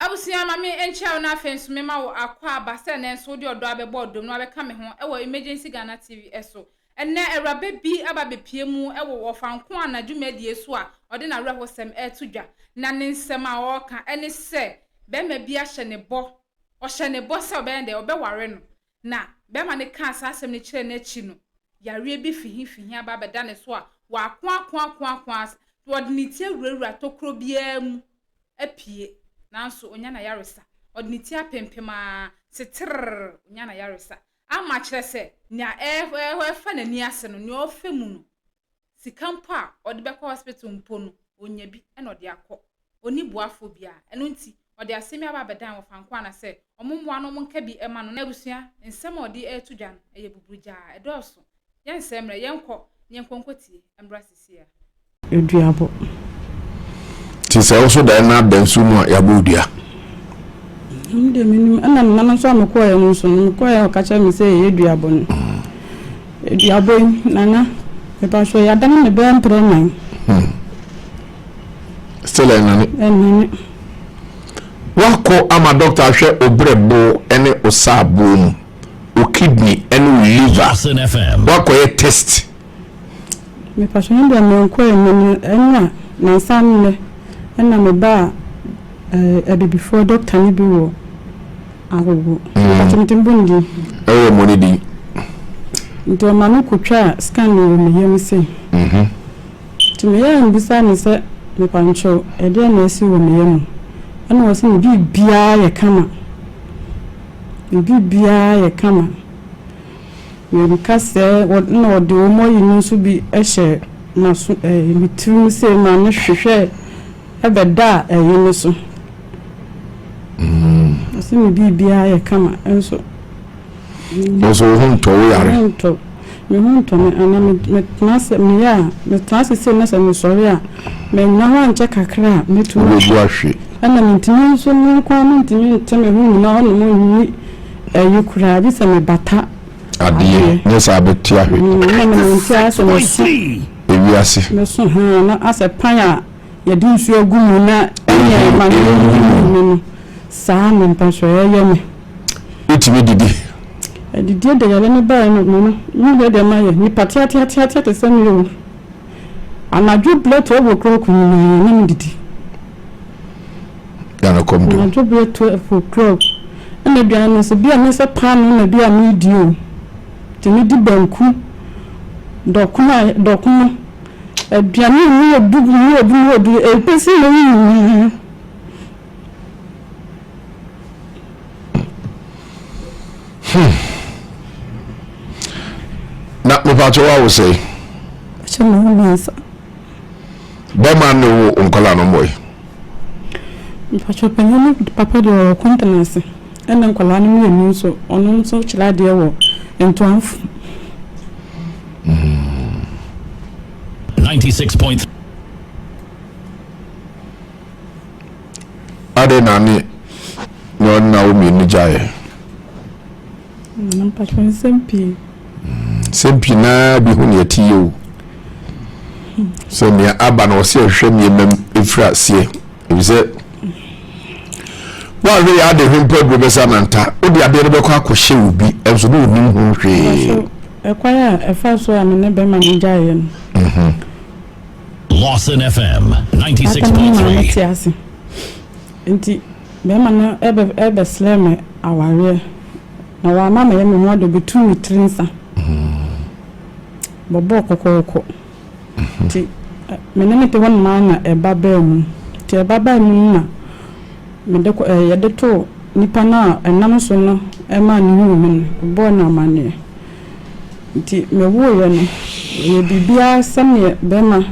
Abusua ma me nkyia wo na afei nso mema wo akwaaba sɛ ɛnnɛ nso wode ɔdɔ abɛbɔ ɔdɔ mu na wabɛka me ho wɔ Emergency Ghana TV so. Ɛnnɛ awuraba bi aba abɛpue mu wɔ Ɔfanko Ana dwumadie so a ɔde n'awerɛhosɛm reto dwa. Na ne nsɛm a ɔreka ne sɛ barima bi ahyɛ ne bɔ, ɔhyɛ ne bɔ sɛ ɔbɛyɛ dɛn, ɔbɛware no. Na barima no kaa saa asɛm no kyerɛɛ no akyi no, yareɛ bi fihifihi aba abɛda ne so a wako ako ako ako ara, ɔde ne ti awurawura tokuro biara mu apue, nanso ɔnya n'ayaresa. Ɔde ne ti apempem ara, seterr, ɔnya n'ayaresa. Ama kyerɛ sɛ, nea ɛrefa n'ani ase no, nea ɔrefa mu no, sika mpo a ɔde bɛkɔ hospital mpo no, ɔnya bi na ɔde akɔ. Ɔnni boafoɔ biara. Ɛno nti, ɔde asɛm yi aba abɛdan Wɔfa-Nkoana sɛ wɔmmoa no wɔnka bi mma no. Na abusua, nsɛm a ɔde reto dwa no, ɛyɛ buburugyaa. Ɛdɔɔso. Yɛnsɛe mmerɛ, yɛnkɔ na yɛnkɔ nkɔtie mmra seesei ara. Aduabɔ. Nti sɛ wo so daeɛ na ada nsuo mu a yɛabɔ wo dua? Ɛno deɛ menim. Ɛna me nana nso a mekɔeɛ no nso no, mekɔeɛ a ɔka kyerɛɛ me sɛ ɛyɛ aduabɔ no. Aduabɔ yi, nana, mepakyɛw yɛadane me bɛyɛ mprɛ nnan. Still ɛnane? Ɛnane. Woakɔ ama dɔkta ahwɛ wo berɛbo ne wo saaboɔ mu, wo kidney ne wo liver, woakɔyɛ test? Mepakyɛ no deɛ menkɔɛ me no ɛna nansa nnɛ ɛna me baa ɛɛ abibifoɔ doctor no bi wɔ agogo mepakyɛ metumi bɔ ne din. Ɛwɔ mmɔ ne din. Nti ɔma me kɔ twaa scan wɔ me yam sei nti me yɛɛ mbisa no sɛ mepakyɛw ɛdeɛn na asi wɔ me yam ɛna ɔse me biribiara yɛ kama me biribiara yɛ kama. Menka sɛ wɔ na ɔde wɔn ayi no nso bi hyɛ n'aso ɛɛ ne tirim sei ma no hwehwɛ bɛdaa ɛyi no so. Ɔse me biribiara yɛ kama nso. Nso wo ho ntɔ wo yare. Me ho ntɔ me ho ntɔ me ana me metena ase meyɛ a metena ase sei na sɛ mesɔre a mennyina hɔ ankyɛ kakra a mɛtumi Wobɛbu ahwe. Ɛna mentumi nso me nko ara mentumi nte me ho nnyina hɔnom nyi Ɛyi koraa gye sɛ me bata adeɛ. Nyɛ saa bɛte ahwe. Na me nante ara sɛ meso. Ewiase. Meso haa na asɛ pan a yɛde nsuo agu mu na ɛnyɛ ma no nyiyi me no saa na mpakyɛw ɛyɛ me. Wotumi didi? Adidie deɛ yare no baeɛ no nana menhwɛ deɛ mayɛ nipa teateateatea te sɛ me o anadwo berɛ 12 o'clock nyinaa na medidi. Ghana kɔm de wo. Anadwo bɛyɛ 12 o'clock ɛna aduane no nso bi a me sɛ paanoo na bi a medi o nti medi banku dɔkono a dɔkono aduane a mu yɛ du mu yɛ du mu yɛ du ɛpɛsi na yi nyinaa. Hmm. Na mepatwa wo awo sɛe? Kyɛ me ho mmiɛnsa. Bɛma ne wo nkwadaa no mmɔe. Mpakyɛw panyin no papa deɛ ɔwɔ Kontenase ɛna nkwadaa no mmienu nso ɔno nso kyerɛ adeɛ wɔ Ntoamfo. 96. Adɛn na ne ne ɔne na wo mmienu gyaeɛ? Mpakyɛw nsɛm pii. Nsɛm pii naa bi ho nea ɛte yie o. Sɛ nea aba no ɔsɛ ɛhwehwɛ nneɛma mu ɛfiri aseɛ efisɛ woahwɛ yɛ ade hwe mpo aduro bɛsɛ ananta wode adeɛ no bɛkɔ akɔhyɛ obi nso ne onim ho hwee. Ɛkwan a ɛfa so a me ne bɛrima no gyaeɛ no. Mhm. Lawson FM Ata no maame 96.3. te ase nti bɛrima no ɛbɛ ɛbɛsrɛ me awareɛ na wamma mɛyɛ me ho ade ɔbɛtuu me tiri nsa. Bɔbɔɔ kɔkɔɔkɔ. Nti me ne no te hɔnom ara na ɛba baa mu. Nti ɛba baa mu no na mede kɔ ɛɛ yɛde too nipa no a ɛnam so no maa no huu me no, mebɔɔ no amanneɛ. Nti mewoeɛ no, ɛyɛ biribiara sɛdeɛ bɛrima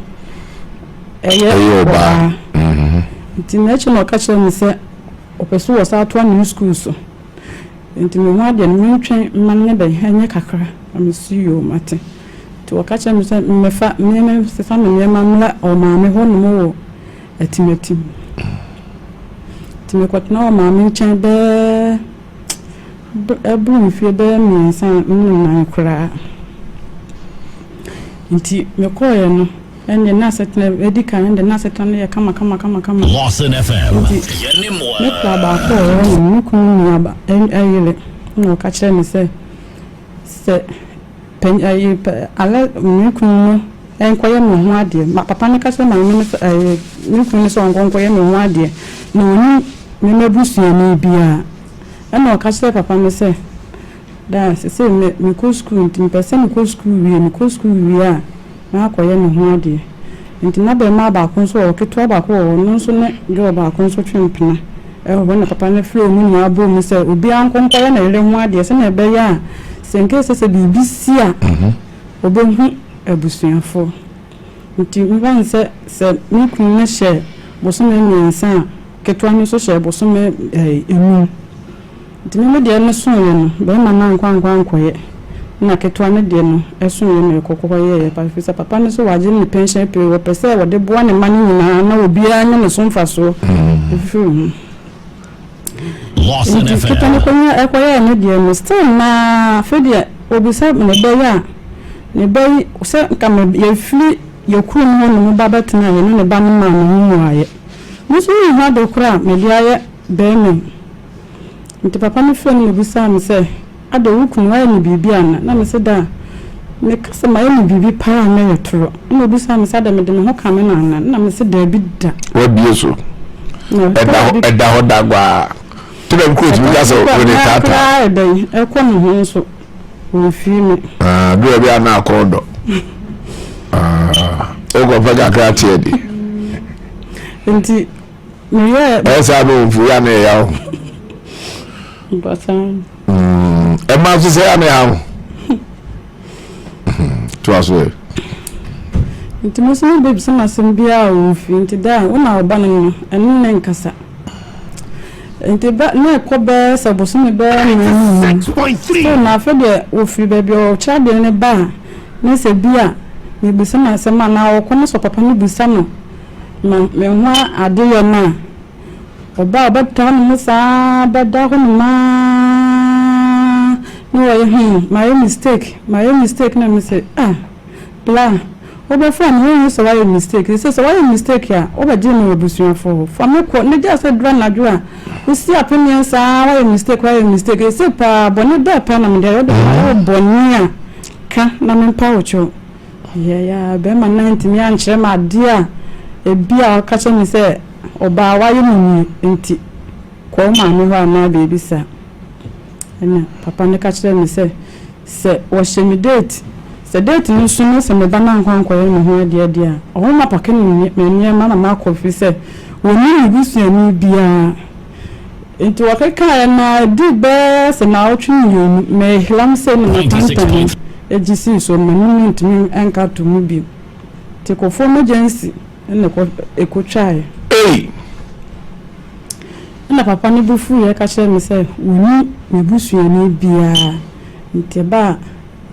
ɛyɛ ɔbaa. Nti n'akyi na ɔka kyerɛɛ me sɛ ɔpɛ sɛ ɔsan toa ne sukuu so. Nti me ho adeɛ no mentwɛn mma no nyɛ dɛn ɛnyɛ kakra na mese yoo mate. Nti wɔka kyerɛɛ me sɛ mmɛfa me mensesa me nneɛma mmra ɔmaame hɔ nom wɔ Atimatim. Nti mekɔtena ɔmaame nkyɛn bɛɛ ɛboro mfeɛ bɛyɛ mmiɛnsa ne nnan koraa. Nti mekɔeɛ no. Ɛnneɛ na asetena, ɛdi kan no deɛ na asetena no yɛ kama kama kama kama. Lawson FM. Nti me kora baako a ɔwɔ hɔ nom, me kunu nua ba yere na ɔka kyerɛɛ me sɛ, sɛ panyin ayi pɛ alɛ me kunu no nkɔyɛ me ho adeɛ. Ma papa no ka kyerɛ maame no sɛ ɛɛ me kunu no sɛ ɔnkɔ nkɔyɛ me ho adeɛ na ɔnni me m'abusuani biara. Ɛna ɔka kyerɛɛ papa no sɛ, Daa, seesei me mekɔ sukuu nti mepɛ sɛ mekɔ sukuu wie. Mekɔ sukuu wie a, na akɔyɛ me ho adeɛ. Nti na abarimaa baako nso wɔ hɔ, ketewa baako wɔ hɔ, ɔno nso ne girl baako nso twe mpena wɔ hɔ. Na papa no frɛɛ wɔn nyinaa bɔɔ mu sɛ obiara nkɔ nkɔyɛ ne yere ho adeɛ sɛdeɛ ɛbɛyɛ a sɛ in case sɛ biribi si a, ɔbɛhu abusuafoɔ. Nti mfa no sɛ sɛ me kunu no hyɛ bosome mmiɛnsa a, ketewa no nso hyɛ bosome nnum. Nti me me deɛ no soeɛ no, barima no ankɔ ankɔ ankɔyɛ, ɛna ketewa no deɛ no soeɛ na ɛkɔ kɔyɛeɛ, ɛfiri sɛ papa no nso wagye ne pension pay, ɔpɛ sɛ ɔde boa ne mma no nyinaa na obiara nya ne so mfasoɔ firi ho. Lawson Nti ketewa no FM. kɔnya ɛkɔyɛɛ ne deɛ no, still naa afei deɛ ɔbisa ne ba yi a, ne ba yi sɛ nka me yɛfiri yɛ kurom hɔ nom ba bɛtena yɛne ne ba no maa me ho mmuaeɛ. Me nso menhu ade korɔ a mede ayɛ barima yi. Nti papa no frɛɛ me na obisaa me sɛ, Adɛn, wo kunu, woayɛ no biribi ana? Na mese, Daa, meka sɛ mayɛ no biribi paa a na ɛyɛ torɔ. Ɛna obisaa me sɛ, Adɛn, mede me ho kame no ana? Na mese, Daabi da. Wabue so. Na Ɛda hɔ, ɛda hɔ da gwaa. Nti na kuro tumi ka sɛ wode taataa. Koraa ɛdɛn, ɛkɔ ne ho nso, ɔmfiri me. Ah, bi wɔ bi a na akɔn dɔ. Ah, wokɔpɛ kakra teɛ di. Nti Meyɛɛ. Ɛyɛ saa na ɔmfu ya na ɛya wo. Ɛma nso sɛ ya na ɛya wo. Toa so ɛ. Nti mo nso mobɛbisa me asɛm biara a ɔmfi nti da a wo na ɔba no no ɛne ne nkasa. Nti ba na ɛkɔ bɛyɛ sɛ bosome bɛyɛ nan ne num. So na afei deɛ wɔfiri baabi a ɔkyerɛ adeɛ no ba a na sɛ bi a mebisa no asɛm anaa ɔkɔ no sɛ papa no bisa no Ma me ho adeyɛ no a, ɔba a ɔbɛtaa me mu saa ara bɛda hɔ nom ara na wayɛ hmm mayɛ mistake mayɛ mistake na mese ah bla wobɛfrɛ me wonhu sɛ woayɛ mistake sɛ sɛ woayɛ mistake a wobɛgye me wɔ abusuafoɔ hɔ fa me kɔ na gyaa sɛ duru anadwo a wosi apeneɛ saa woayɛ mistake woayɛ mistake ɛsɛ paa bɔne bɛɛ paa na mede ayɛ wode mayɛ wo bɔne a ka na mempa wo kyɛw. Meyɛeɛ ara, barima no antumi ankyerɛ me adeɛ a ebia ɔka kyerɛ me sɛ ɔbaa wayɛ me nie nti kɔ wo maame hɔ anaa biribi saa. Ɛna papa no ka kyerɛɛ me sɛ, sɛ wɔhyɛ me date, sɛ date no so na sɛ me ba no ankɔ ankɔyɛ me ho adeɛ deɛ a, ɔmo mapake me nneɛma ama makɔ ɛfiri sɛ wɔnnim me busuani biara. Nti wɔkekaeɛ no ara, ɛdii bɛyɛ sɛ naawɔtwe mmienu, merehelam sei na matantan no gye sii so, m'anim ntumi nka to mu bio. Nti Kofoɔ emergency na ɛkɔtwaeɛ. Ei! Ɛna papa no bo fuiɛ ka kyerɛɛ me sɛ wɔnni me busuani biara, nti ɛba a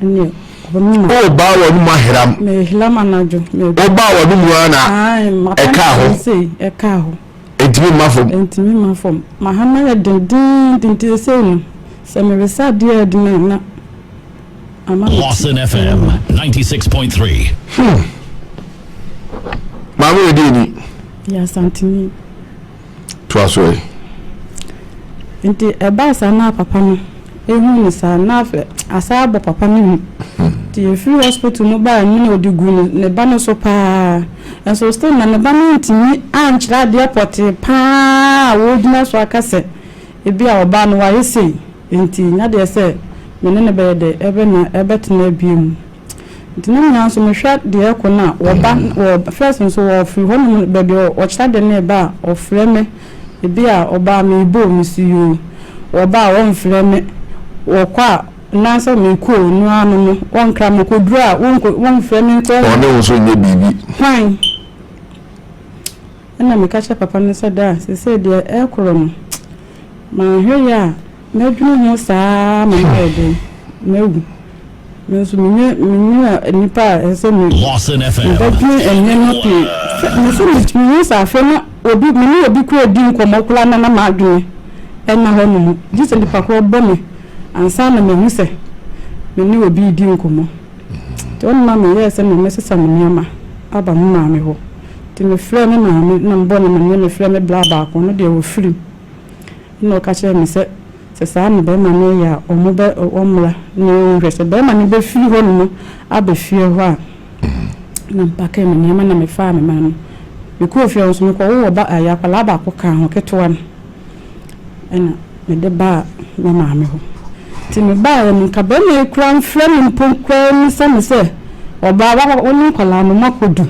ɛnneɛ ɔbɛma ma. Wobaa w'anomu aheram. Merehelam anadwo. Wobaa w'anomu ara na Ae, ɛkaa hɔ. matantan sei, ɛkaa hɔ. Ɛntumi mma fam. Ɛntumi mma fam. M'ahama yɛ dendeenden nti seesei no, sɛ meresa adeɛ a ɛyɛ den a, na ama me ti Lawson yɛ FM me. 96.3. Hmm. Maame yɛ deɛ ni. Yɛ Asanteni. Toa so ɛ. Nti ɛbaa saa na papa no ehuu no saa na afei asan abɔ papa no hu. Nti yɛfiri hospital mu baa no na ɔde guu ne ba no so paa. Nso still na ne ba no antumi ankyerɛ adeɛ pɔtee paa a wɔgyina so aka sɛ ebi a ɔbaa no wayɛ sei nti nyɛ adeɛ sɛ me ne no bɛyɛ dɛ ɛbɛna ɛbɛtena bio. Nti ne nyinaa nso mehwɛ deɛ ɛkɔ no a wɔba wɔ first nso wɔfiri hɔnom baabi a wɔkyerɛ adeɛ no reba a wɔfrɛ me ebi a ɔbaa merebɔ o mesi yoo wɔba a wɔmfrɛ me wɔkɔ a Anaasɛ mekɔ o, no ara no no, wɔnkra me, kɔduru a, wɔnkɔ, wɔmfrɛ me nkɔ. Ɔne wo nso nyɛ biribi. Hwan? Ɛnna meka kyerɛɛ papa no sɛ, Daa, seesei deɛ ɛrekorɔ no, manhwɛ yie a, mɛdwene ho saa ara ma mayɛ dɛn? Mawu. Me nso menyɛ, menyɛ nipa a ɛsɛ sɛ me, Lawson FM. mebɛdwene nneɛma pii. Sɛ, mese metumi hu sɛ afei na obi, me ne obi koraa redi nkɔmmɔ koraa na na m'adwene nna hɔnom, gye sɛ nipa korɔ bɔ me ansa na mahu sɛ me ne obi redi nkɔmmɔ. Nti ɔno na meyɛɛ sɛ nea mɛsesa me nneɛma. aba me maame hɔ. Nti mefrɛɛ me maame na mebɔɔ no amanneɛ, mefrɛɛ me bra baako, ɔno deɛ ɔfirim. Ɛna ɔka kyerɛɛ me sɛ, sɛ saa na barima no reyɛ a, wɔbɛ, wɔmmra na yɛnhwɛ. Sɛ barima no bɛfiri hɔnom aba fie hɔ a, na mepakee me nneɛma na mefaa me mma no. Mekɔɔ fie hɔ nso, mekɔwoo ɔba, ɛyɛ akwadaa baako kaa ho, ketewa no. Ɛna mede baa me maame hɔ. Nti mebaeɛ no, nka barima yi koraa mfrɛ me mpo koraa mmisa me sɛ, ɔbaa, wo ne nkwadaa no moakɔdu?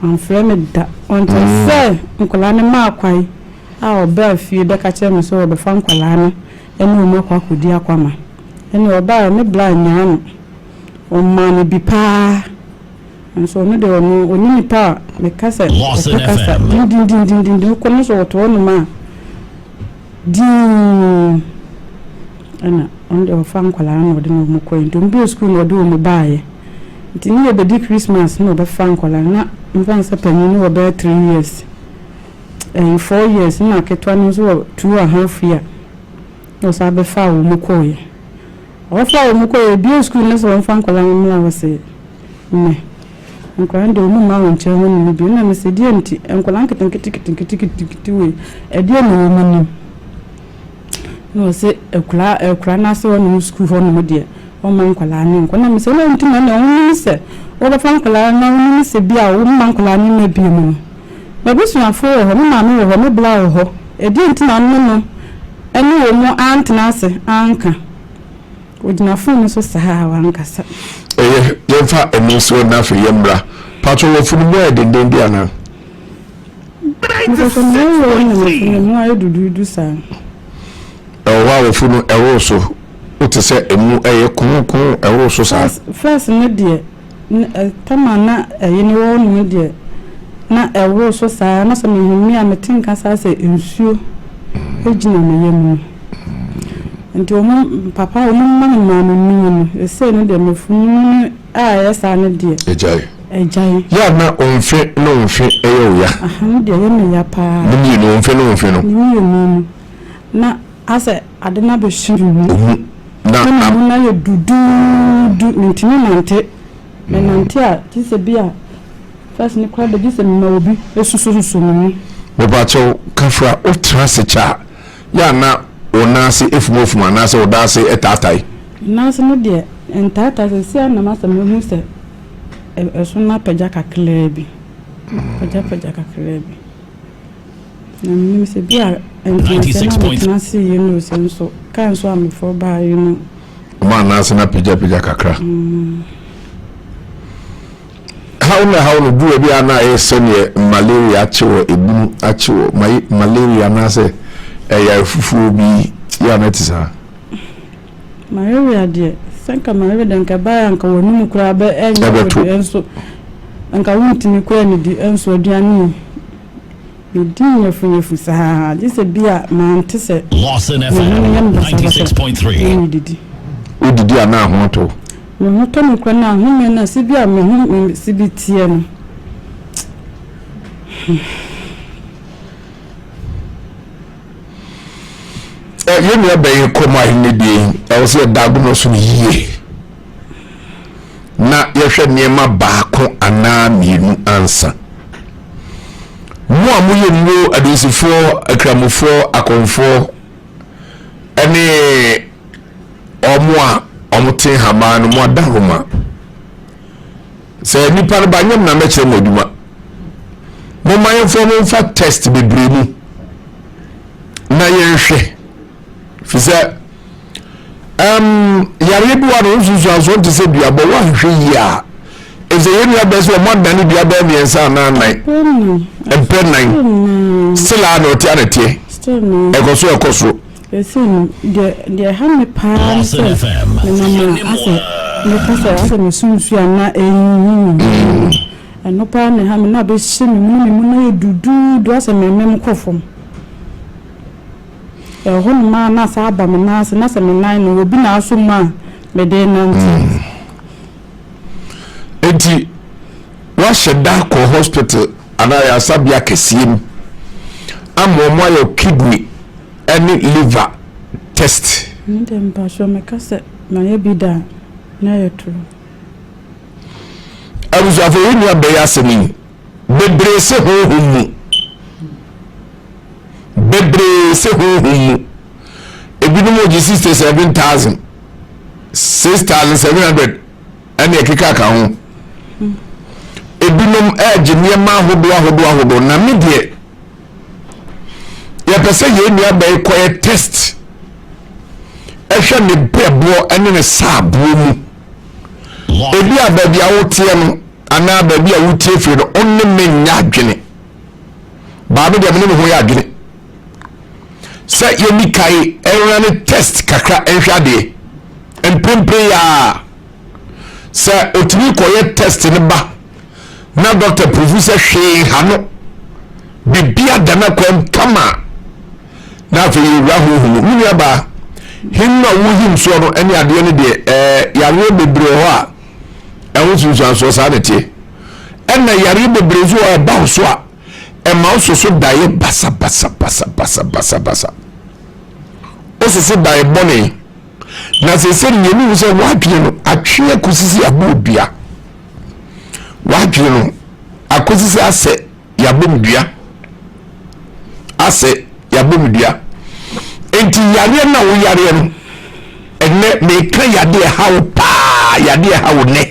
Wamfrɛ me da. Until sɛ nkwadaa no maa kwan a ɔbaa fie bɛka kyerɛɛ me sɛ ɔrebɛfa nkwadaa no ne wɔn akɔ akɔdi akwama. Ɛnneɛ ɔbaeɛ, me bra annyaa no. Ɔmaa no bi pa ara. Nanso ɔno deɛ ɔno ɔnyɛ nipa a meka sɛ Lawson ɔpɛ kasa FM. dindindindindin. Wokɔ no sɛ ɔte hɔnom a, dinn. Ɛna ɔno deɛ ɔfa nkwadaa no na ɔde ne wɔn kɔe. Nti wɔbue sukuu na ɔde wɔn baeɛ. Nti ne yɛbɛdi Christmas na ɔbɛfa nkwadaa no. Na mfa no sɛ panin no wɔ bɛyɛ 3 years, ɛyɛ 4 years, na ketewa no nso wɔ 2½ year. Na ɔsan bɛfaa wɔn kɔeɛ. Ɔfaa wɔn kɔeɛ, ebue sukuu no sɛ wɔmfa nkwadaa no mmra hɔ sɛ nnɛ nkwadaa no deɛ wɔn mma wɔn nkyɛn hɔ nom bio. Na mesɛ deɛ nti nkwadaa nketenkete nketenkete nketenkete wei ɛdeɛ na wɔn nim. Na ɔsɛ akwadaa akwadaa no ase hɔ nom sukuu hɔ nom deɛ ɔmma nkwadaa no nkɔ. Na mesɛ ɛna nti na ɛna wɔn nim sɛ wɔbɛfa nkwadaa no na wɔn nim sɛ bi a wɔn mma nkwadaa no mma bio mu no. M'abusuafoɔ wɔ hɔ, me maame wɔ hɔ, me bra wɔ hɔ. Ɛdeɛ nti na ɔne no ɛne wɔn antena ase anka. Ogyina phone no so saa a wankasa. Ɛyɛ, yɛmfa ɛno nsi hɔ na afei yɛmmra. Patrɔ wafunu mu ayɛ denden bi anaa? Mepɛ me wɔ na mafunu mu ayɛ duduudu saa. Ɛwɔ hɔ a wafunu ɛworo so, wote sɛ emu ɛyɛ kookoo ɛworo so saa. First no deɛ, tam a na ɛyi no wɔ hɔ nom deɛ, na ɛworo so saa na sɛ mehome a mete nka saa sɛ nsuo gyina me yam no. Nti wɔn papa wɔn mma me maa me nuu no, seesei no deɛ mafunu no a ɛyɛ saa no deɛ. Agyae. Agyae. Yɛ a na wo mfe ne wo mfe yɛ wo ya. Aha no deɛ ɛyɛ me ya paa. Ne mmienu, wo mfe ne wo mfe no. Ne mmienu no, na asɛ ade no abɛhyɛ me mu. Omu na. Na me mu no ayɛ duduudu, mentumi nnante. Menante a, gye sɛ bi a first no koraa deɛ gye sɛ mema obi susususu me mu. Mepakyɛw, Kafra, wotra ase kyɛ a, yɛ a na wo nan ase afumafum anaasɛ wo nan ase taatae? Me nan ase no deɛ, ɛntaatae. Seesei ara na m'asɛ mahu sɛ ɛso no apagya kakraa bi. Apagyapagya kakraa bi. Na menim sɛ bi a ntenaseɛ no a metena ase yie no sɛ nso kaa nso a meforo baeɛ no. Ɔma nan ase no apagyapagya kakra. Haw na haw no duru baabi a na ayɛ sɛdeɛ malaria akye wɔ ebunu akye wɔ malaria anaasɛ ɛyare fufuo bi yɛ a na ɛte saa. Malaria deɛ sɛ nka malaria deɛ nka ɛbaeɛ a nka w'anum koraa bɛ ɛnyɛ wo deɛ nso nka wontumi koraa nnidi nso aduane yi medi nyafunyafu saa gye sɛ bi a mante sɛ Lawson me ho FM yɛ me basabasa 96.3. na medidi. Wodidi a na ho atɔ wo? Me ho tɔ me koraa na ahome no sɛ bi a me ho me si bi teɛ no. Yɛn nua bɛn kɔm ahenni deɛ yi, ɛwɔ sɛ yɛda agorɔ so no yie na yɛhwɛ nneɛma baako anaa mmienu ansa. Mo a moyɛ nnuro adansifoɔ, akramofoɔ, akɔmfoɔ ɛne wɔn a wɔte nhaban no, mo adahoma. Sɛ nipa no ba nyɛ na mɛkyerɛ mo adwuma. Momma yɛmfa mo mfa test bebree mu na yɛnhwɛ. Fi sɛ um, yareɛ bi wɔ no nsunsuansoɔ nte sɛ duabɔ woanhwɛ yie a ɛsɛ yɛn nua bɛɛ sɛ wɔn adane dua bɛɛ mmiɛnsa anaa nan mpɛ nan still a na ɔte a na ɛteɛ ɛkɔ so ɛkɔ soro. Seesei no, deɛ deɛ ɛha me paa ne Lawson sɛ FM. menam a asɛ meka sɛ asɛ meso nsuo a na ɛreyiyi me ho no. Ɛno paa na ɛha me na abɛhyɛ me mu na me mu no ayɛ duduudu asɛ meremem kɔ fam. Ɛwɔ hɔnom a na asa aba me nan ase na sɛ me nan no obi na asɔ mu a mede renante. Enti woahyɛ da akɔ hospital anaa ayaresabea kɛseɛ mu ama wɔn ayɛ kidney ne liver test. Me deɛ mpakyɛw meka sɛ mayɛ bi da a na ɛyɛ toro. Abusuafo, yɛn nua bɛyɛ asɛm yi bebree se honhom mu. Bebree se honhom mu. Ebinom gye 67,000, 6,700 ɛne ɛkeka ka ho. Ebinom ɛregye nneɛma ahodoɔ ahodoɔ ahodoɔ na me deɛ yɛpɛ sɛ yɛn nua bɛyi kɔyɛ test ɛhwɛ ne brɛboɔ ɛne ne saaboɔ mu. Ebi a baabi a woteɛ no anaa baabi a wotie firi no ɔne me nyɛ adwene. Baa me deɛ me ne me ho yɛ adwene sɛ yɛni kae ɛnra ne test kakra nhwɛ adeɛ mprempren yaa sɛ otumi kɔyɛ test no ba na dɔkta purufu sɛ hwee ha no biribi ada no akwam kama na afei yɛwura honhom mu. Me nuabaa, him no a wohim soɔ no ne adeɛ no deɛ ɛɛ yareɛ bebree wɔ hɔ a ɛho nsunsuansoɔ saa na ɛteɛ. Ɛna yareɛ bebree nso wɔ hɔ a ɛba wo so a ɛma wo soso daeɛ basabasabasabasabasa. Wososo daeɛ bɔne na sɛ no yɛnu sɛ woadwene no atwe akɔsi sɛ yɛabɔ odua. Woadwene no akɔsi sɛ asɛ yɛabɔ me dua asɛ yɛabɔ me dua nti yareɛ no a woyareɛ no ɛnɛ meka yadeɛ ɛha wo paa yadeɛ ɛha wo nɛ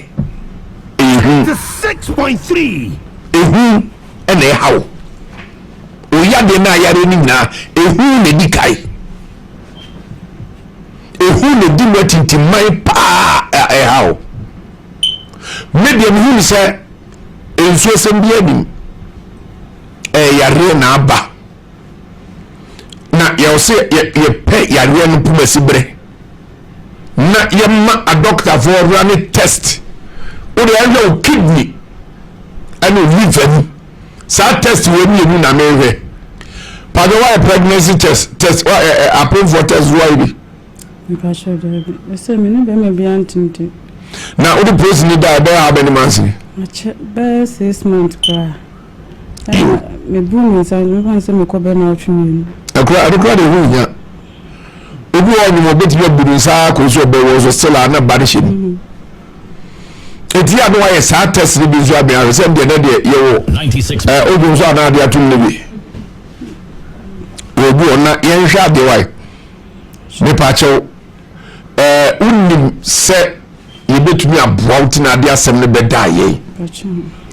ɛhu ɛhu ɛna ɛha wo wo yadeɛ no a yareɛ no nyinaa ɛhu na ɛdi kae ɛhu na ɛdi mu atintimman paa ɛha wo me deɛ mehu ne sɛ Nsuo sɛm biara nim. Ɛyɛ yareɛ na aba. Na yɛwɔ sɛ yɛpɛ yareɛ no pomasi berɛ na yɛma adɔktafoɔ wura ne test. Wode ɛhwɛ wo kidney ɛne wo liver mu. Saa test wɔ mmienu na mehwɛ. Pàtó wayɛ pregnancy test test wa ɛ ɛ apemfoɔ test wayɛ bi. Mpakyɛw daabi. Ɛsɛ me ne bɛrima biara nte nti. Na wode post ni da ɛbɛyɛ how many months ni? Akyɛ bɛyɛ 6 months koraa. Ɛna mebu me nsa mefa no sɛ mekɔ bɛyɛ naawɔtwe 2. Ɛkora ɛno kora de ɛho hia. Obi wɔ ɔnyim ɔbɛtumi abu ne nsa akɔ so ɔbɛwɔ so still a na ba no hyɛ mu. Eti a na wayɛ saa test no bi nso abɛn ahwɛ sɛ deɛ ne deɛ yɛwɔ ɛɛ odwo nso anaa adeɛ atum no bi. Wɔ bi wɔ na yɛnhwɛ adeɛ wae. Mepakyɛw, ɛɛ wonim sɛ yɛbɛtumi aboa wo ti na ade asɛm no bɛda yɛn.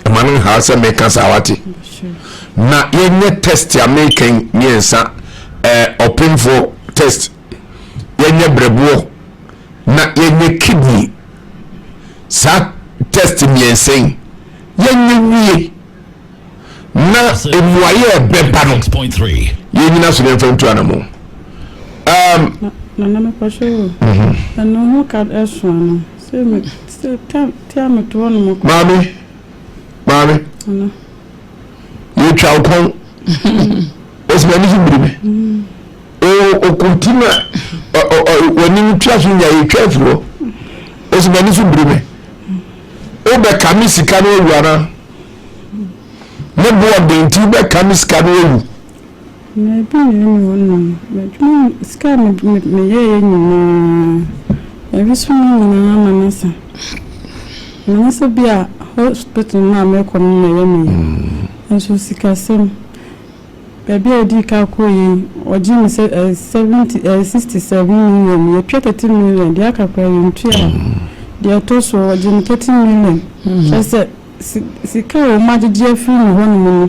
Ɛma no nhaa sɛ meka saa wate. Na yɛnyɛ test a meka yi mmiɛnsa, ɛɛ ɔpemfoɔ test, yɛnyɛ brɛboɔ, na yɛnyɛ kidney. Saa test mmiɛnsa yi, yɛnyɛ wie. Na mmuaeɛ a ɛbɛba no, yɛnyina so na yɛmfa ntu anamɔ. Um, Nana mepɔhwɛ o. Ɛno ho ka ɛso ano. Sɛ me sɛ tam tia me to hɔ nom kɔ. Maame, maame. Nana. Yɛtwa wo kɔn. Ɔsi m'ani so biri me. O okunti na w'anim tua so nya yɛtwa afiri hɔ. Ɔsi m'ani so biri me. Wobɛka me sika no awu anaa? Ne bo ɔden nti wobɛka me sika no awu. Na ebi na ɛni hɔ nom. M'adwuma sika a meyɛeɛ nyinaa, ebi so no nyinaa ama no asa. Menyɛ sɛ bi a hospital no a mekɔ no na ɛyɛ me ya. Nso sikasɛm, baabi a yɛdii ka kɔeɛ yi, wɔgyee me sɛ ɛyɛ 70 ɛyɛ 67 million, yɛtua 30 million, deɛ aka koraa yɛntuaeɛ. Deɛ ɛtɔ so wɔgyee me 30 million. Kyerɛ sɛ sika a wɔagyegye afiri me hɔnom no,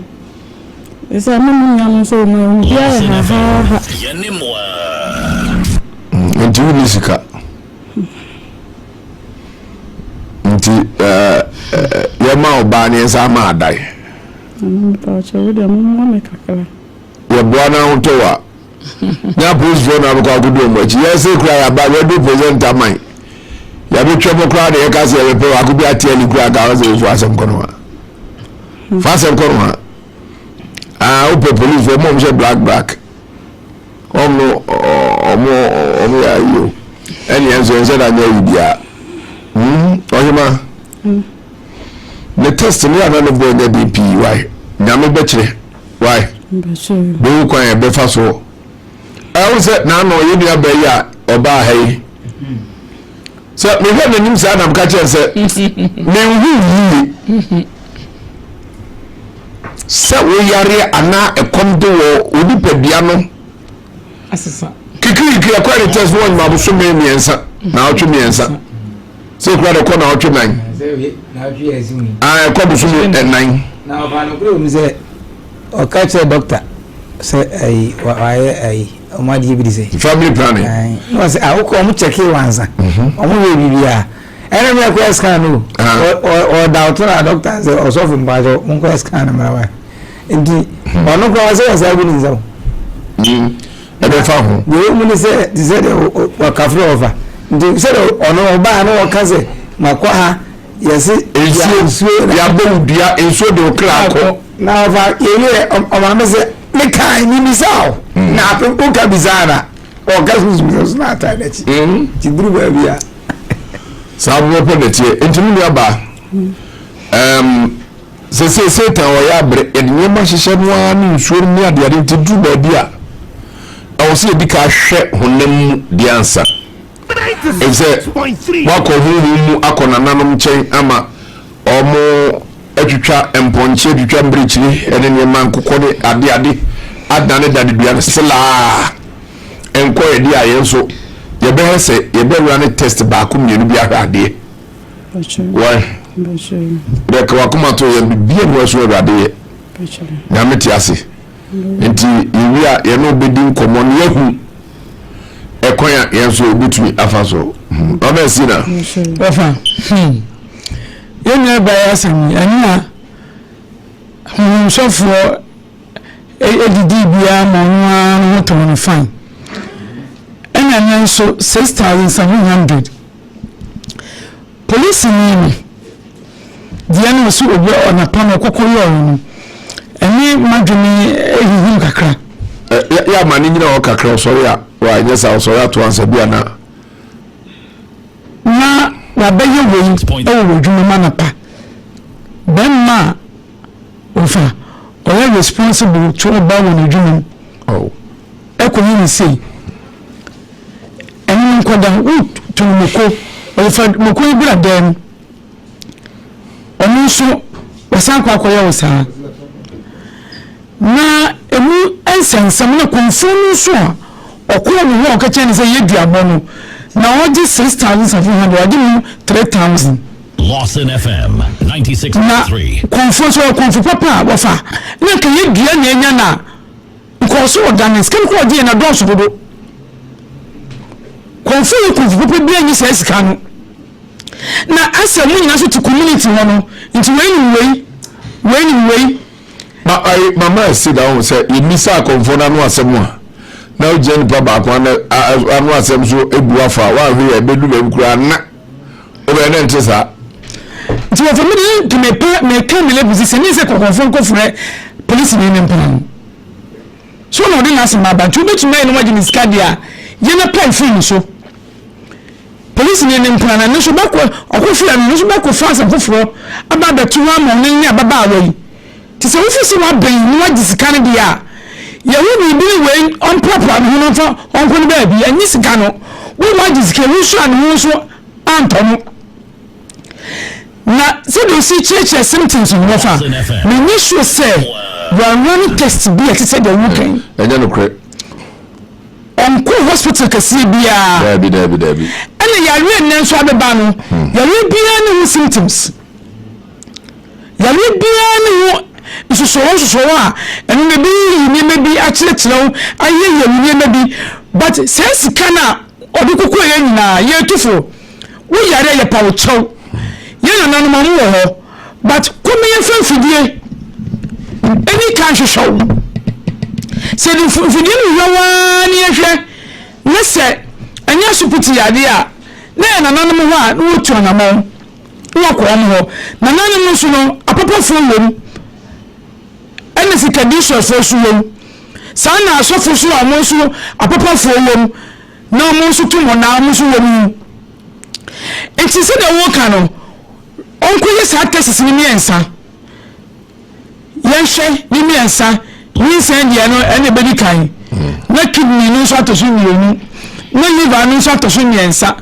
ɛsɛ na me nuanom nso wɔn a wɔn biara yɛ hahaaha. Nti wonni sika. Nti yɛma ɔbaa ne yɛnsa ama adan. Mepa wo deɛ mommoa me kakra. Yɛboa no ahotɔ wa. Nyɛ apolisifoɔ na abɛkɔ akɔdi wɔn akyi. Yɛn se kura yɛaba radio presenter man. Yɛabɛtwa mu koraa na yɛka sɛ yɛbɛpɛ baako bi ate ani koraa ka sɛ fa asɛm kɔ no ha. Fa asɛm kɔ no ha. Ah, wopɛ polisifoɔ mo hyɛ black black. Wɔn no ɔmo ɔmo yɛ ayi o. Ɛne yɛn nso yɛn nhyɛ da nyɛ ayi biara. Hmm, ɔhema. Ne test no yɛ ana ne boɔ nyɛ den pii why? Nyame bɛkyerɛ why? Bɛhu kwan a ɛbɛfa so. Ɛwo sɛ n'ano yɛ nua bɛyi a ɔbaa ha yi. Sɛ mehwɛ n'anim saa na meka kyerɛ sɛ menhu yie. Sɛ woyareɛ anaa ɛkɔm de wɔ wo nipadua no kikirikiri ɛkɔ yɛ test no wɔnyima abosome mmiɛnsa naawɔtwe mmiɛnsa sɛ ekura de kɔ naawɔtwe nan ɛkɔ bosome ɛnan. Na ɔfa no kura mu sɛ ɔka kyerɛ dɔkta sɛ ayi wayɛ ayi ɔmo adeɛ bi de sɛ. Family planning. Na ɔsɛ awokɔ ɔmo kyɛkee wansa ɔmo yɛ biribiara. Ɛna mi ɛkɔyɛ scan no ɔda ɔto na dɔkta sɛ ɔsɔfo mpatsɔ mo nkɔyɛ scan no mra wa nti hmm. ɔno koraa sɛ wɔsɛ agu ne nsa o. Hmm. Ɛbɛfa ho. Deɛ ɛwɔ mu ne sɛ te sɛ deɛ ɔkafo ɔfa nti sɛ deɛ ɔno ɔbaa no ɔka sɛ makɔ ha yɛse nsuo nsuo yɛabɔ wo dua nsuo de okra akɔ. Na ɔfa yɛwie ɔmaame sɛ ne kan mi bisa o hmm. na afe woka bisa na. Ɔka sunsum sɛ so na ataa n'akyi. Mm. Nti duru baabi a. Saa pɛpɛpɛ na ɛteɛ. Nti me nua baa, um, sese Satan ɔyɛ abere, yɛde nneɛma hyehyɛ no ara ne nsuo no ne adeade nti duru baabi a, ɛwɔ sɛ yɛdi ka hwɛ honam mu deɛ ansa. Efisɛ wakɔ honhom mu akɔ nananom nkyɛn ama wɔn atwitwa mpɔnkye, atwitwa mmirekyiri ne nneɛma, nkokɔ ne adeade adanedane dua no selaa. Nkɔ yɛ deɛ a yɛn nso yɛbɛhɛ sɛ yɛbɛwura ne test baako mmienu bi ahwɛ adeɛ. Why? Dɛ ka wakoma to yɛn bibia mu ɛso awurade yɛ. Nyame te ase. Nti yɛwie a yɛne wobɛdi nkɔmmɔ na yɛahu ɛkwan a yɛn nso yɛbɛtumi afa so. Ɔbɛ si na. Wɔfa hmm. Yɛn nua baa yɛ asɛm yi ɛno a honhomsɔfoɔ ɛdidi biara ma ɔno ara ne ho tɔn no fine ɛna ɛno nso 6700 Polisini no deɛ na ɔsi obi ɔnapa no ɔkɔkɔ yɛɛ no ɛne madwene ehihim kakra. Ɛ yɛ ama ne nyina hɔ kakra ɔsɔre a wa nyɛ saa ɔsɔre ato ansa bi ana. Na wabɛyɛ wei ɛwɔ w'adwuma mu anapa bɛrima a ɔfa ɔyɛ responsible to ɔbaa wɔ n'adwuma mu Oh. ɛkɔ yɛ ne sei. Ɛno no nkɔda wotɔn mako, ɔfa mako yi bra dan mu. Ɔno nso wasan kɔ akɔyɛ wo saa. Na emu nsɛnsɛm na kɔnfuo no nso a ɔkɔɔ ne hɔ a ɔka kyerɛ no sɛ yɛ duabɔ no na ɔgye 6700 ɔgye mu 3000. Lawson FM 96.3. Na kɔnfuo nso ɔyɛ kɔnfo papa a wɔfa na nka yɛ dua na anya na Nkɔɔ so ɔda ne sika no kɔ ɔgye yɛ na dɔɔso dodo. Kɔnfo yɛ kɔnfo papa bi anyi saa sika no. Na asɛ mo nyinaa so te community hɔ no nti wei nim wei, wei nim wei. Ma ayi mama ɛsi da ho sɛ yɛmmisa akɔmfoɔ no ano asɛm a na wogyina nipa baako ano ano asɛm so ebu afa woanhwɛ yɛ ɛbɛdu baabi koraa na wobɛyɛ ne nte saa. Nti wɔfa me deɛ nka mepɛ meka me level sɛ ne sɛ kɔkɔmfoɔ nkɔfrɛ polisi ne ne mpena no. So na ɔde n'asɛm aba nti wobɛtumi ayɛ na wagye ne sika deɛ a, yɛ na pae firi ne so. Polisini no mpena no, ɛno nso bɛkɔ, ɔkɔ firi ano, ɛno nso bɛkɔfa asɛm foforɔ aba abɛto hɔ ama ɔno ne ababaawa yi. Nti sɛ wofi sɛ wabɛn na wagye sika no deɛ a, yɛho biribi ne wei ɔmprapra ne ho na ɔmfa ɔnkɔ ne baabi, ɛnye sika no. Wo wagye sika, wo nso a ne ho nso antɔ no. Na sɛdeɛ ɔsi kyerɛkyerɛ symptoms no wɔfa, menyɛ sure sɛ wɔarun test bi a ɛte sɛ deɛ woka yi. Ɛnyɛ nokorɛ. Ɔnkɔɔ hospital kɛseɛ biara. Daabi, daabi, daabi. Ɛna yareɛ nnɛ nso abɛba no, yareɛ biara ne ho symptoms. Yareɛ biara ne ho nsosɔwɔ nsosɔwɔ a ɛno no ɛbɛyiyi nneɛma bi akyerɛkyerɛ wo, ayeyɛ wo nneɛma bi. But saa sika no a ɔde kɔkɔeɛ nyinaa, yɛtu fo. Wo yare a yɛpa wo kyɛw. Yɛn nananom ɔmo wɔ hɔ but kɔ ma yɛnfa mfidie ɛni ka nhwehwɛ wo. Sɛ yɛde mfidie no hwehwɛ wo ara ne yɛhwɛ ne sɛ ɛnyɛ asopiti yadeɛ a na yɛn nananom hɔ a na wɔtu anamɔn na wɔakɔ wɔn hɔ. Nananom no nso no apapafoɔ wom ɛna sikadisuafoɔ nso wom. Saa na asɔfo nso a wɔn nso apapafoɔ wom. Na wɔn nso to wɔn na wɔn nso wɔn wu. Nti sɛdeɛ woka no, ɔnkɔyɛ saa tests no mmiɛnsa. Yɛnhwɛ ne mmiɛnsa, nyinsɛn deɛ no ɛna ɛbɛdi kan, na kidney no nso atɔ so mmienu, na liver no nso atɔ so mmiɛnsa.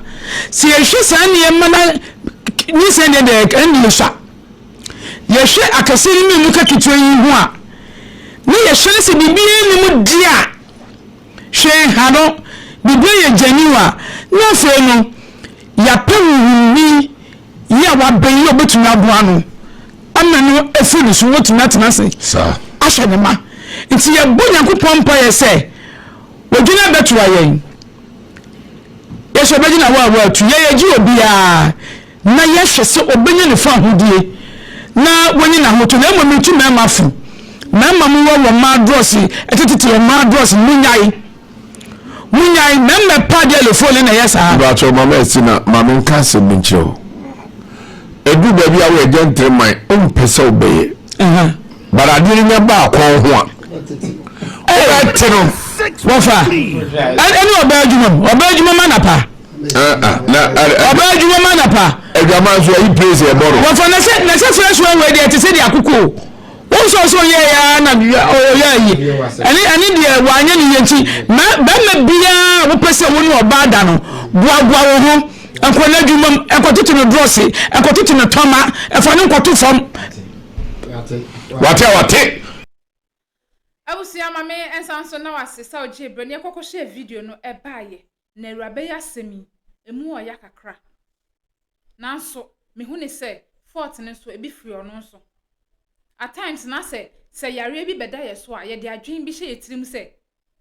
Sɛ yɛhwɛ saa nneɛma na nyinsɛn deɛ deɛ ɛnde yɛsua. yɛhwɛ akɛseɛ no mmienu ka ketewa yi ho a, na yɛhwɛ no sɛ biribiara nni mu deɛ a, hwee nha no, biribiara yɛ genuine a, na afei no yɛapɛ honhom bi yi a wabɛn yi a ɔbɛtumi aboa no ama no afiri ne so, watumi atena ase ahyɛ ne ma. Nti yɛbɔ Nyankopɔn mpaeɛ sɛ ɔgyina bɛtoa yɛn. Yɛsɛ ɔbɛgyina hɔ a watu yɛ yɛgye obiara na yɛhwɛ sɛ ɔbɛnya ne fahodie na wanya n'ahotɔ na mmom metu mmarima fo mmarima mu wɔ wɔn mmaa drɔse ɛtetete wɔn mmaa drɔse munyae munyae mmarima pa deɛ lefo ne na ɛyɛ saa. Ìbàtọ̀ mama ɛsi na maame nka asɛm bi nkyerɛ o edu baabi a woyɛ gentleman wompɛ sɛ wobɛyɛ but adeɛ no nya baa kɔn ho a wobɛte no. Wɔfa ɛne ɔbaa adwuma mu ɔbaa adwuma ma napa ɔbaa adwuma ma napa. Adwama nso ayi praise ɛbɔ no. Wɔfa na sɛ na sɛ fresh one wei deɛ te sɛ deɛ akoko wɔn sɔ so yɛ ya na ɔyɛ ayi ɛne ɛne deɛ wanyɛ ne yɛ nti bɛrima biara wopɛ sɛ wo ne ɔbaa da no boaboa wo ho nkɔ n'adwuma mu nkɔtoto no drɔse nkɔtoto no tɔma ɛfa no nkɔto fam. Wate a wate. Abusua ma me nsa nso na wase sɛ ogyee berɛ na yɛkɔ kɔhwɛɛ video no ɛbaeɛ na awuraba yi asɛm yi ɛmu ɔya kakra nanso mehu ne sɛ fault no nso ebi firi ɔno nso at times na sɛ sɛ yareɛ bi bɛda yɛ so a yɛde adwene bi hyɛ yɛ tirim sɛ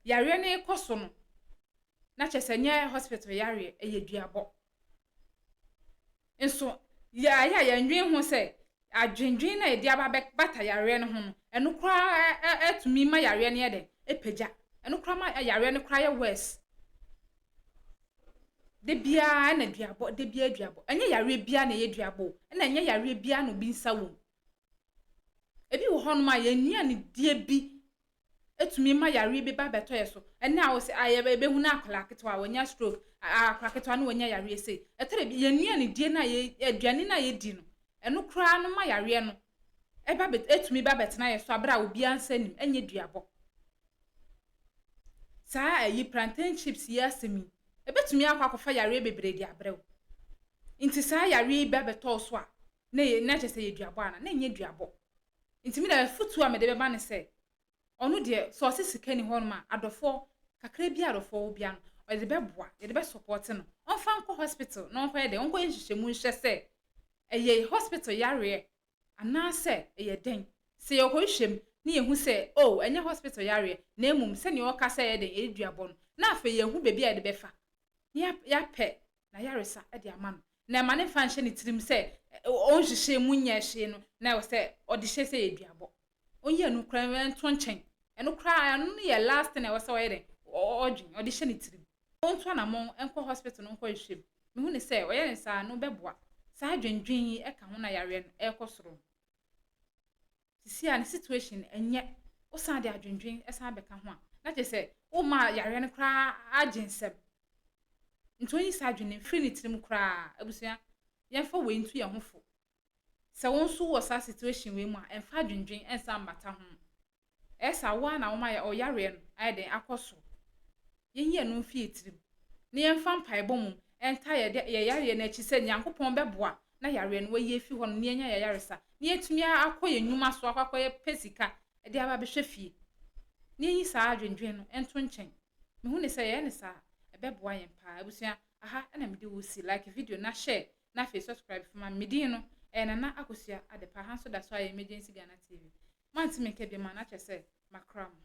yareɛ no rekɔ so no na kyerɛ sɛ nyɛ hospital yareɛ ɛyɛ duabɔ Nso, yɛayɛ a yɛnnwen ho sɛ adwendwen no a yɛde aba abɛbata yareɛ no ho no, ɛno koraa tumi ma yareɛ no yɛ dɛn? Ɛpagya. Ɛno koraa ma yareɛ no koraa yɛ worse. Da biara na duabɔ, da biara duabɔ. Ɛnyɛ yareɛ biara na ɛyɛ duabɔ o, ɛna ɛnyɛ yareɛ biara na obi nsa wom. Ebi wɔ hɔnom a yɛn nnuanedie bi tumi ma yareɛ bi ba bɛtɔ yɛ so. Ɛnnɛ a wose ah yɛbɛhu no akwadaa ketewa wanya stroke, akwadaa ketewa no wanya yareɛ sei. Ɛtɔ da bi yɛn nnuanedie no a yɛ aduane no a yɛdi no, ɛno koraa no ma yareɛ no ɛba bɛ ɛtumi ba bɛtena yɛ so abere a obiara nsa nim, ɛnyɛ duabɔ. Saa ayi plantain chips yi asɛm yi, ɛbɛtumi akɔ akɔfa yareɛ bebree de abrɛ wo. Nti saa yareɛ yi ba bɛtɔ wo so a, na yɛ na kyerɛ sɛ yɛ duabɔ ana? Na ɛnyɛ duabɔ. Nti me deɛ afutuo a mede bɛma ne sɛ, ɔno deɛ sɛ ɔse sika ni hɔnom a, adɔfoɔ, kakra bi a adɔfoɔ wɔ biara no, ɔde bɛboa, yɛde bɛ support no. Ɔmfa nkɔ hospital na ɔnkɔyɛ dɛn, ɔnkɔyɛ nhwehwɛmu nhwɛ sɛ ɛyɛ hospital yareɛ anaasɛ ɛyɛ dɛn. Sɛ yɛkɔhwehwɛ mu na yɛhu sɛ oh ɛnyɛ hospital yareɛ na mmom sɛdeɛ ɔka sɛ ɛyɛ dɛn, ɛyɛ duabɔ no, na afei yɛahu baabi a yɛde bɛfa na yɛapɛ n'ayaresa de ama no, na ɛma no mfa nhyɛ ne tirim sɛ ɔnhyehyɛɛ mu nyɛɛ hwee no, na ɛwɔ sɛ ɔde hyɛ sɛ ɛyɛ duabɔ. Ɔnyi ɛno koraa nto nkyɛn. Ɛno koraa, ɛno no yɛ last thing a ɛwɔ sɛ ɔyɛ dɛn, ɔdwen, ɔde hyɛ ne tirim. Ɔntu anammɔn nkɔ hospital no nkɔhwehwɛ mu. Mehu ne sɛ ɔyɛ ne saa no bɛboa. Saa adwendwen yi ka ho na yareɛ no ɛrekɔ soro no. Sisi a ne situation ɛnyɛ, wosan de adwendwen san bɛka ho a, na kyerɛ sɛ woma yareɛ no koraa agye nsam. Nti onyi saa adwene no mfiri ne tirim koraa. Abusua, yɛmfa wei ntu yɛn ho fo. Sɛ wo nso wɔ saa situation wei mu a, ɛmfa adwendwen nsan mmata ho. Ɛyɛ saa wo ara na woma ɔyareɛ no ayɛ dɛn akɔ soro. Yɛnyi ɛno mfi yɛn tirim na yɛmfa mpaebɔ mmom ntaa yɛn yareɛ no akyi sɛ Nyankopɔn bɛboa na yareɛ no wayi afi hɔ nom na yɛanya yɛn ayaresa na yɛatumi akɔ yɛn nnwuma so akɔ akɔyɛ pɛ sika de aba abɛhwɛ fie. Na yɛnyi saa adwendwen no nto nkyɛn. Mehu ne sɛ yɛyɛ no saa a, ɛbɛboa yɛn paa. Abusua, aha na mede wo si. Like video na share na afei subscribe fo ma me. Me din no, ɛyɛ Nana Akosua Adepa. Aha nso da so ayɛ Emergency Ghana TV. Moante me nka biom a, na kyerɛ sɛ makra mo.